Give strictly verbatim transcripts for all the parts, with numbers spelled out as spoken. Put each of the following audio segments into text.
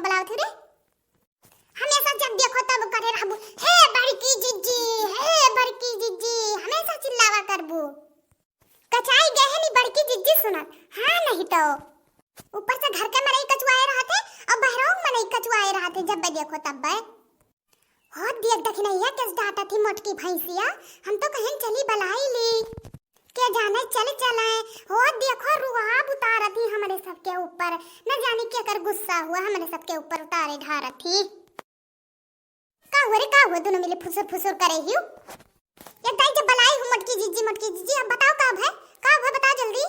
बुलावत हूँ रे। हमेशा जब देखो तब करे रहबू, "हे बड़की जिज्जी, हे बड़की जिज्जी," हमेशा चिल्लावा करबू। कचाई गए है नी बड़की जिज्जी सुनत, हाँ नहीं तो। ऊपर से घर के मनई कचुआए रहते और बहरऊ मनई कचुआए रहते, जब देखो तब। हो देख दखिनैया, कैसे डांटत ही मोटकी भैंसिया, हम तो कहेन चली बलाई ली। के जाने चल चले, हो देखो रुआब उतारत ही हमरे सबके ऊपर, न जाने केकर गुस्सा हुआ हमरे सबके ऊपर उतारे ढारत ही। का हुआ रे, का हुआ, दोनों मिली फुसुर फुसुर करे हियो? एक दाई जब बलाई हूँ मोटकी जिज्जी, मोटकी जिज्जी, अब बताओ का भय, का भय, बताओ जल्दी।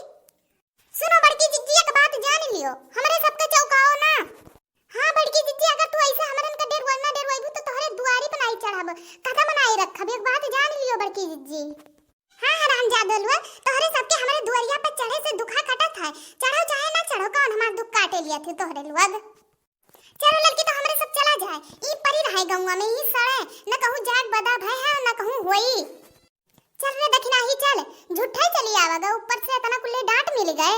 सुनो बड़की जिज्जी, एक बात जान लियो, हमरे सबके चौकाओ ना। हाँ बड़की जिज्जी, अगर तू ऐसे हमरन के डेरवाई ना डेरवाईबू तो तोहरे दुआरी पर नाई चढ़ब, कदम नाई रखब, एक बात जान लियो बड़की जिज्जी। हाँ हरामजादो लोग, तोहरे सबके हमरे दुआरिया पर चढ़े से दुखा कटत है, चढ़ो चाहे ना चढ़ो, कौन हमार दुख काटे लिया थे तोहरे लोग। चलो लड़की तो हमरे सब चला जाए, ई परी रहे गौवा में, ई सड़े, न कहूँ जाग बदा भय है, न कहूँ होई। चल रे दखिनाही चल, झूठा ही चली आवागा, ऊपर से इतना कुल्ले डांट मिल गए।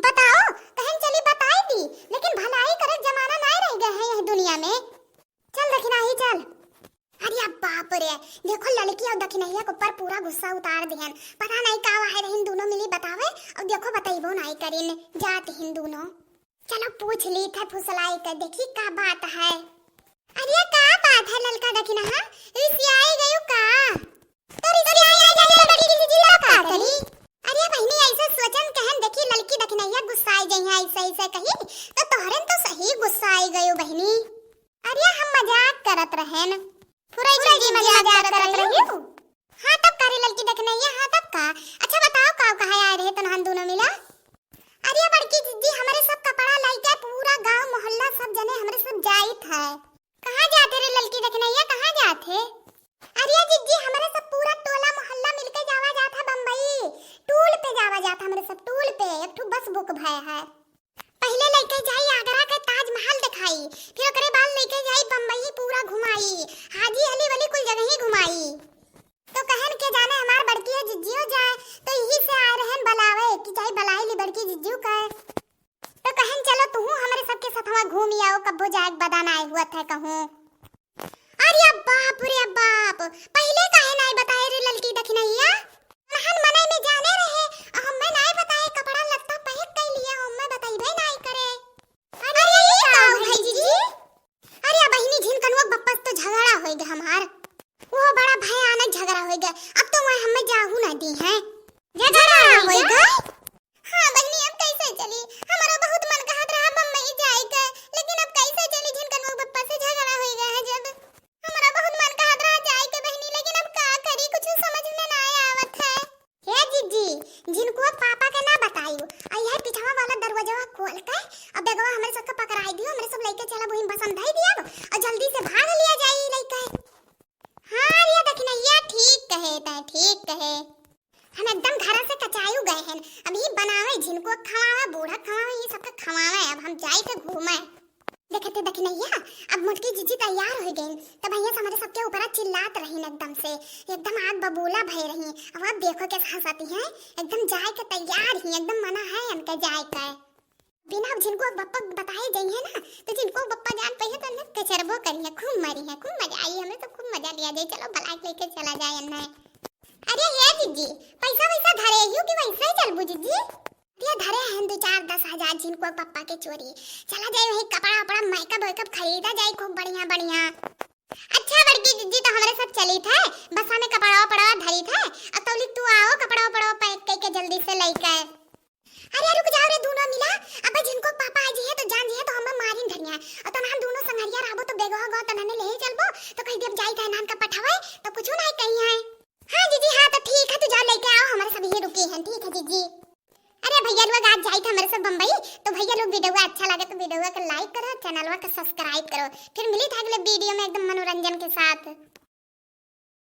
बताओ, कहन चली बताई दी, लेकिन भलाई करे जमाना नाय रह गए हैं यह दुनिया में। चल दखिनाही चल। अरे बाप रे, देखो लड़की और दखिनैया के ऊपर पूरा गुस्सा उतार दिहन। पता नहीं का वाहे रहिन दोनों मिली बतावे, और देखो बतैबो नाय करिन, जात हिन दोनों। चलो पूछ ली थे फुसलाई के, देखी का बात है। अरे का बात है ललका दखिनहा, रिसियाई गयू का? तो रिसियाई जाने बड़ी जिज्जी ला का करी? अरे बहिनी ऐसे सोचन कहन देखी ललकी दखिनैया गुस्साई जइहा ऐसे ऐसे कही, तो तोहरन तो सही गुस्साई गयू बहिनी। अरे हम मजाक करत रहेन। फुरई जिज्जी मजाक करत रही। हाँ तब का रे ललकी दखिनैया, हाँ तब का। अच्छा बताओ का कहा आए रहे तनहन दोनों मिला? अरे बड़की जिज्जी, हमरे सब कपड़ा लइके पूरा गांव मोहल्ला सब जने हमरे सब जाइत है। कहाँ जाते रे ललकी दखिनैया, कहाँ जात है? अरे जिज्जी, हमरे सब पूरा टोला मोहल्ला मिलके जावा जात है बम्बई। टूल पे जावा जात है हमरे सब, टूल पे एक ठो बस बुक भय है। पहिले लइके जाई आगरा के ताजमहल दिखाई, फिर ओकरे बाद लइके जाई बम्बई पूरा घुमाई, हाजी अली वली कुल जगह ही घुमाई। तो कहन के जाने हमार बड़की जिज्जियो जाए, तो यही से आए रहन बलावे कि जाई बलाई ली बड़की जिज्जियो का। तो कहन चलो तुहू हमरे सबके साथ वहाँ घूम आओ, कब्बो जाए के बदा नाय हुआ था कहूँ। अरे बाप रे बाप, पहिले काहे नाय बताए रे ललकी दखिनैया? नहन मनई में जाने रहे, आ हम्मे नाय बताए, कपड़ा लत्ता पैक कर लिया, हम्मे बतइबे नाय करे। अरे ये का भई जिज्जी? अरे बहिनी झिनकनुआ बप्पा से तो झगड़ा होई गए हमार। वो बड़ा भयानक झगड़ा होई गए, अब तो वह हम्मे जाहू ना दी है। झगड़ा होई गए? हाँ बहिनी, अब कैसे चली? हमारा बहुत मन कहत रहा बम्बई जाए के, लेकिन अब कैसे चली? झिनकनुआ बप्पा से झगड़ा होई गए है जब। हमारा बहुत मन कहत रहा जाए के बहिनी, लेकिन अब का करी, कुछ समझ में ना आवत है। हे जिज्जी, झिनकुआ पापा के ना बताइयो, आ यह पिछवा वाला दरवाजा खोल के अब बेगवा हमरे सबके पकड़ाई दियो, हमरे सब लइके चलब वहीं बसन धई दिया और जल्दी से भाग लिया जाई लइके। हाँ रे दखिनैया, ठीक कहे तै, ठीक कहे। हम एकदम घर से कचायू गए हैं। अब ही बनावे, झिनको खवावे, बूढ़ा खवावे, ये सबका खवावे। अब हम जाई थे घूमे। देखते दखिनैया, अब मोटकी जिज्जी तैयार हो गई, तब भैया हमारे सबके ऊपर चिल्लात रही एकदम से, एकदम आग बबूला भय रही। अब आप देखो कैसे हंसाती हैं, एकदम जाए के तैयार ही, एकदम मना है इनके जाए के। बिना अब झिनको बप्पा बताए गई है ना, तो झिनको बप्पा जान पाई है तो ना कचरबो करी है, खूब मरी है, खूब मजा आई, हमें तो खूब मजा लिया जाए। चलो बलाक लेके चला जाए अन्ना। अरे ये जिज्जी, पैसा वैसा धरे हियो कि वैसे ही चलबू जिज्जी? ये धरे हैं दो चार दस हजार झिनको पप्पा के चोरी। चला जाए वही कपड़ा वपड़ा मेकअप वेकअप खरीदा जाए खूब बढ़िया बढ़िया। अच्छा बड़की जिज्जी तो हमरे सब चली थे, बसा में कपड़ा वपड़ा धरी थे। अब तौली तू आओ कपड़ा वपड़ा पैक करके जल्दी से लेके। अरे रुक जाओ रे दोनों मिला, अब झिनको पापा आ जी है तो जान जी है तो हम मारिन धनिया। और तनहन दोनों संगरिया रहबो तो बेगवा गो तनहने ले चलबो तो कह देब जाई थे नान का पठावे तो कुछ ना कही है। हाँ जीजी, हाँ, तो ठीक है, तू जाओ लेके आओ, हमारे सब यहीं रुकी हैं, ठीक है जीजी। अरे भैया लोग, आज जाई थे हमारे सब बम्बई, तो भैया लोग, वीडियो अच्छा लगे तो वीडियो को लाइक करो, चैनल को सब्सक्राइब करो। फिर मिली था अगले वीडियो में एकदम मनोरंजन के साथ।